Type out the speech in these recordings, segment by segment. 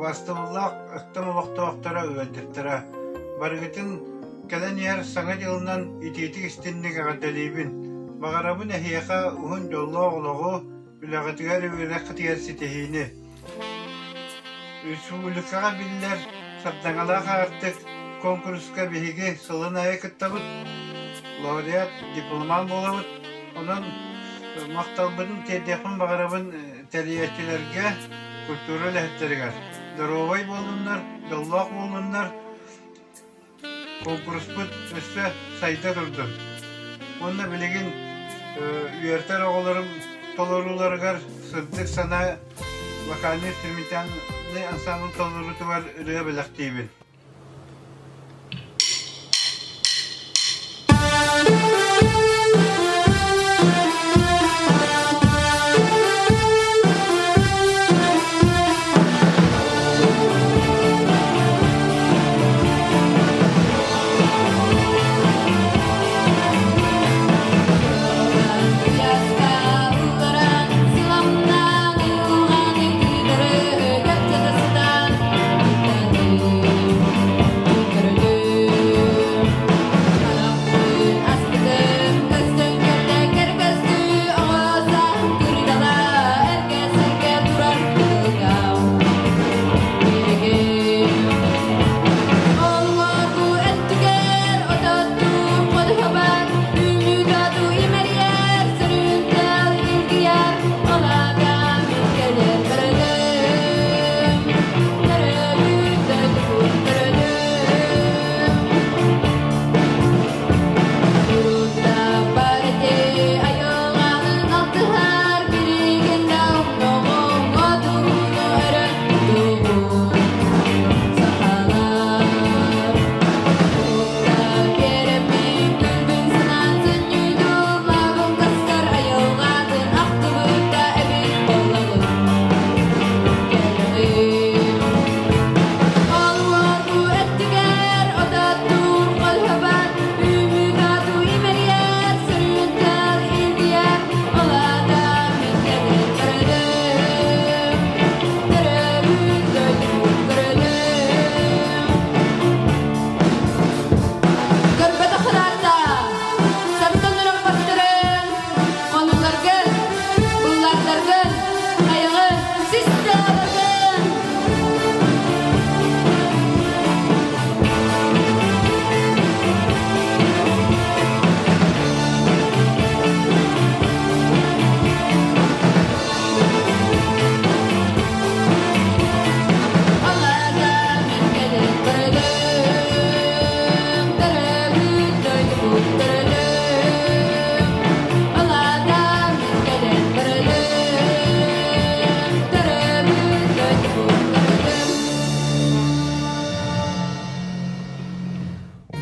Убаастабыллаах Өктөм олохтоохторо, ыалдьыттара! Барыгытын кэлэн иһэр Саҥа дьылынан итиитик-истиҥник эҕэрдэлиибин! Баҕарабын эһиэхэ уһун дьоллоох олоҕу, үлэҕитигэр, үөрэххитигэр ситиһиини! Республикаҕа биллэр Сардаҥалаах аартык куонкуруска биһиги сылын аайы кыттабыт, лауреат, дипломант буолабыт. Онон махталбытын тиэрдиэхпин баҕарабын тэрийээччилэргэ, культура үлэһиттэригэр. Доруобай буоллуннар, дьоллоох буоллуннар, Куонкуруспут өссө сайда турдун. Уонна билигин үөрэтэр оҕолорум толорууларыгар сырдык санаа вокальнай-инструментальнай ансаамбыл толоруутугар ырыа бэлэхтиибин.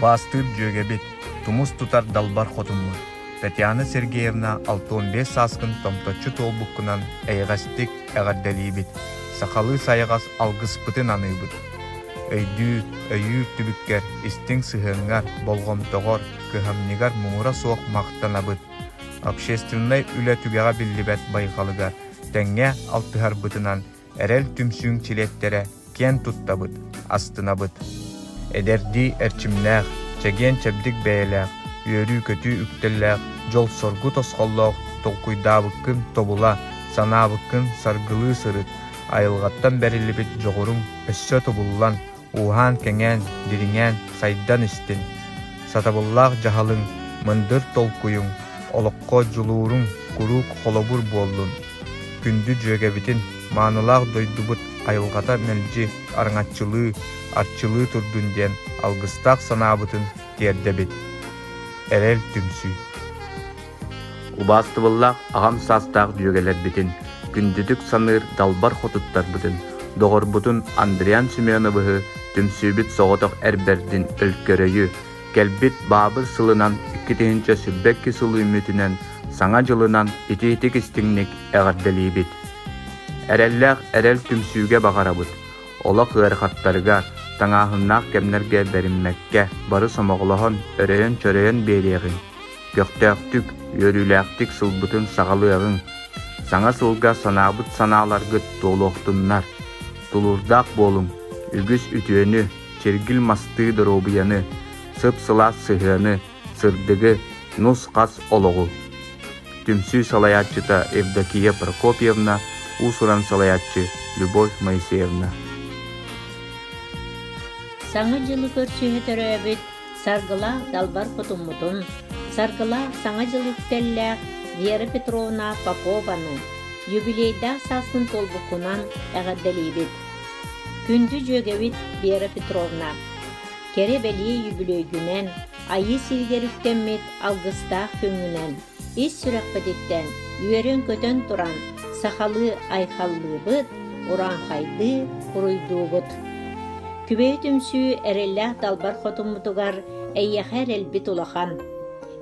Убаастыыр дьүөгэбит, тумус тутар далбар хотуммут Татьяна Сергеевна 65 сааскын томточчу туолбуккунан эйэҕэстик эҕэрдэлиибит, сахалыы сайаҕас алгыспытын аныыбыт. Өйдүүр, өйүүр түбүккэр, истиҥ сыһыаҥҥар, болҕомтоҕор, кыһамньыгар муҥура суох махтанабыт. Общественнай үлэ түгэҕэ биллибэт байҕалыгар тэҥҥэ алтыһарбытынан Эрэл түмсүүҥ чилиэттэрэ киэн туттабыт, астынабыт. Эдэрдии эрчимнээх, чэгиэн-чэбдик бэйэлээх, үөрүү-көтүү үктэллээх, дьол-соргу тосхоллоох толкуйдаабыккын тобула, санаабыккын саргылыы сырыт, айылҕаттан бэриллибит дьоҕуруҥ өссө тобуллан, ууһаан-кэҥээн, дириҥээн, сайдан истин. Сатабыллаах дьаһалыҥ, мындыр толкуйуҥ, олоххо дьулууруҥ куруук холобур буоллун. Күндү дьүөгэбитин, маанылаах дойдубут айылҕата мэлдьи араҥаччылыы, арчылыы турдун диэн алгыстаах санаабытын тиэрдэбит. Эрэл түмсүү Убаастыбыллаах аҕам саастаах дьүөгэлэрбитин, күндүтүк саныыр далбар хотуттарбытын, доҕорбутун Андриан Семеновиһы түмсүүбүт соҕотох эр бэрдин Өлкөрөйү, кэлбит Баабыр сылынан 2022 сыл үүммүтүнэн Саҥа дьылынан итиитик истиҥник эҕэрдэлиибит! Эрэллээх эрэл түмсүүгэ баҕарабыт, олох ыарахаттарыгар, таҥааһыннаах кэмнэргэ бэриммэккэ бары сомоҕолоһон, өрөйөн-чөрөйөн биэриэҕиҥ! Көхтөөхтүк, үөрүүлээхтик сылбытын саҕалыаҕыҥ! Саҥа сылга санаабыт санааларгыт туолуохтуннар! Тулуурдаах буолуҥ, үгүс үтүөнү, чиргил мастыы доруобуйаны, сып-сылаас сыһыаны, сырдыгы, нус-хас олоҕу. Түмсүү салайааччыта Евдокия Прокопьевна, уус-уран салайааччы Любовь Моисеевна. Саҥа дьылы көрсүһэ төрөөбүт Саргылаах далбар хотуммутун, Саргылаах Саҥа дьыл үктэллээх Вера Петровна Попованы юбилейдаах сааскын туолбуккунан эҕэрдэлиибит! Күндү дьүөгэбит Вера Петровна, кэрэ-бэлиэ үбүлүөйгүнэн, Айыы сиригэр үктэммит алгыстаах күҥҥүнэн ис сүрэхпититтэн үөрэн-көтөн туран сахалыы айхаллыыбыт, урааҥхайдыы уруйдуубут. Күбэйэ түмсүү эрэллээх далбар хотуммутугар эйиэхэ эрэлбит улахан.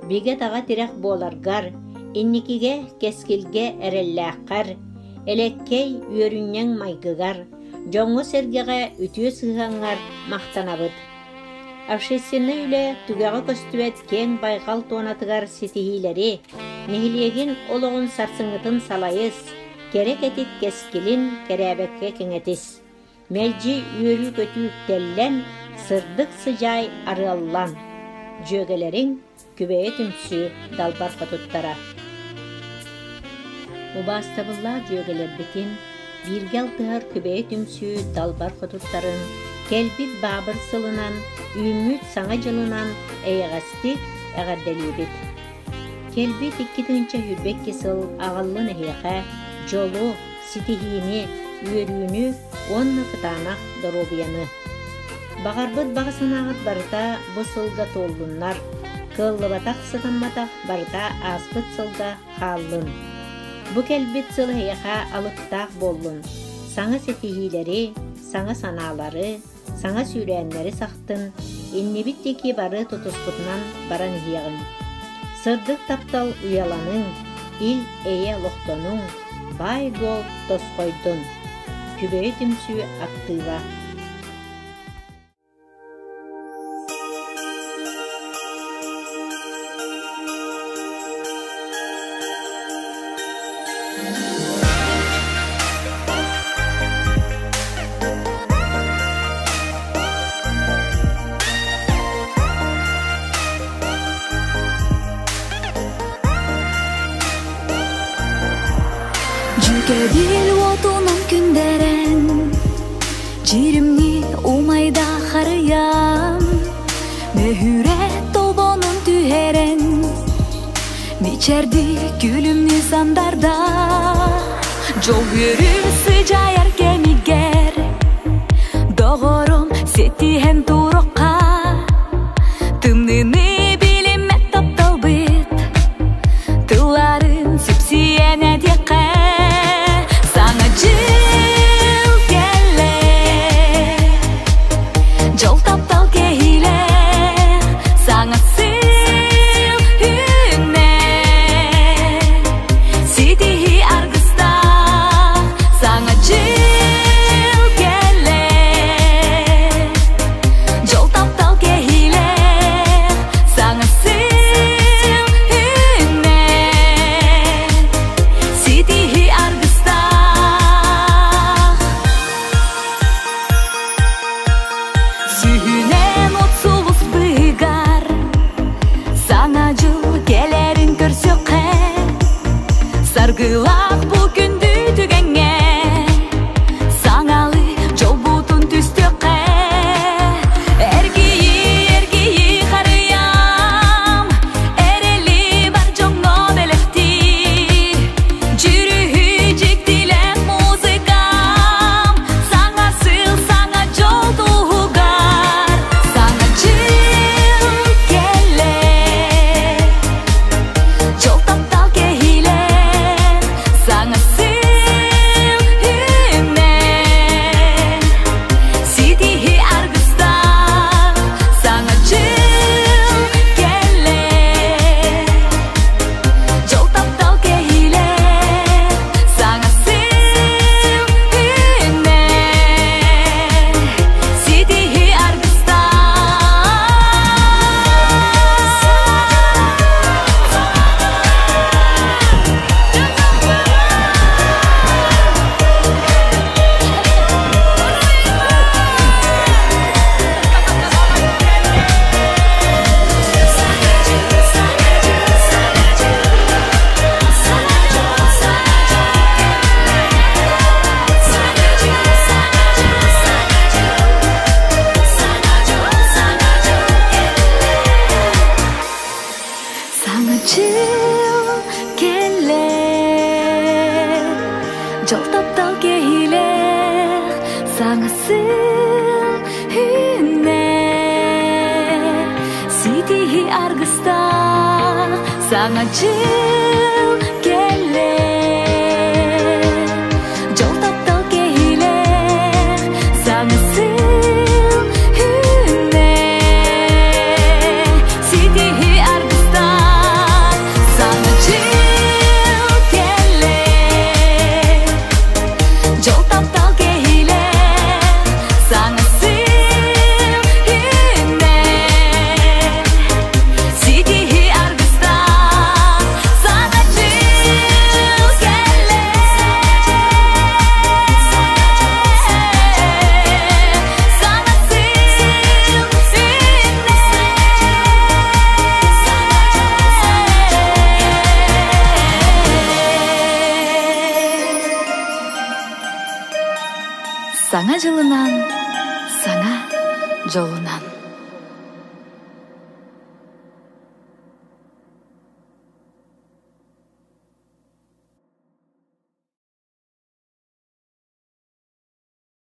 Бигэ-таҕа тирэх буоларгар, инникигэ кэскилгэ эрэллээххэр, элэккэй үөрүнньэҥ майгыгар, дьоҥҥо-сэргэҕэ үтүө сыһыаҥҥар махтанабыт. Общественнай үлэ түгэҕэ көстүбэт киэҥ байҕал туонатыгар ситиһиилэри, нэһилиэгин олоҕун сарсыҥҥытын салайыс, кэрэ кэтит кэскилин кэрээбэккэ кэҥэтис. Мэлдьи үөрүү-көтүү үктэллэн, сырдык сыдьаай арыаллан. Дьүөгэлэриҥ Күбэйэ түмсүү далбар хотуттара. Убаастабыллаах дьүөгэлэрбитин, бииргэ алтыһар Күбэйэ түмсүү далбар хотуттарын кэлбит баабыр сылынан, үүммүт Саҥа дьылынан эйэҕэстик эҕэрдэлиибит! Кэлбит 2022 сыл аҕаллын эһиэхэ дьолу, ситиһиини, үөрүүнү уонна кытаанах доруобуйаны! Баҕарбыт баҕа санааҕыт барыта бу сылга туоллуннар, кыаллыбатах сатамматах барыта ааспыт сылга хааллын. Бу кэлбит сыл эһиэхэ алыптаах буоллун, саҥа ситиһиилэри, саҥа санаалары, саҥа сүүрээннэри сахтын, иннибит диэки бары тутуспутунан баран иһиэҕиҥ. Сырдык таптал уйаланыҥ, ил-эйэ олохтонуҥ, баай-дуол тосхойдун. Күбэйэ түмсүү актыыба. Дьүкэбил уотунан күндэрэн, Дьиримни умайда харыйам, Мөһүрэ тобонун түһэрэн, Мичэрди күлүмнүү сандарда, Дьол үөрүү сыдьаайар кэмигэр, Доҕорум ситиһэн турукка, Тымныыны билиммэт тапталбыт, Тылларын сипсийэн этиэххэ, Саҥа дьыл кэллэ, Дьол таптал кэһиилэ, Саҥа сыл үүннэ, Ситиһии аргыстаах, Саҥа дьыл кэллэ, Дьол таптал кэһиилэ, Саҥа сыл үүннэ, Ситиһии аргыстаах. Сүүһүнэн от сулус быыгар Саҥа дьыл кэлэрин көрсүөххэ Саргылаах бу күндү түгэҥҥэ Саҥалыы дьолбутун түстүөххэ Эргийи, эргийи харыйам Эрэли бар дьоҥҥо бэлэхтиир Дьүрүһүй дьиктилээх музыкам Саҥа сыл, саҥа дьол туһугар Саҥа дьыл кэллэ Дьол таптал кэһиилэ. Сыл кэлэр, дьол таптал кэһиилээх, саҥа сыл үүнэр. Ситиһи аргыстаах, саҥа дьыл кэлэр. Дьол таптал кэһиилээх, саҥа сыл үүнэр. Ситиһи аргыстаах, саҥа дьыл кэлэр. Дьол таптал кэһиилээх, саҥа сыл үүнэр. Ситиһи аргыстаах, саҥа дьыл кэлэр. Саҥа сыл үүнэр. Саҥа дьылынан, саҥа дьолунан.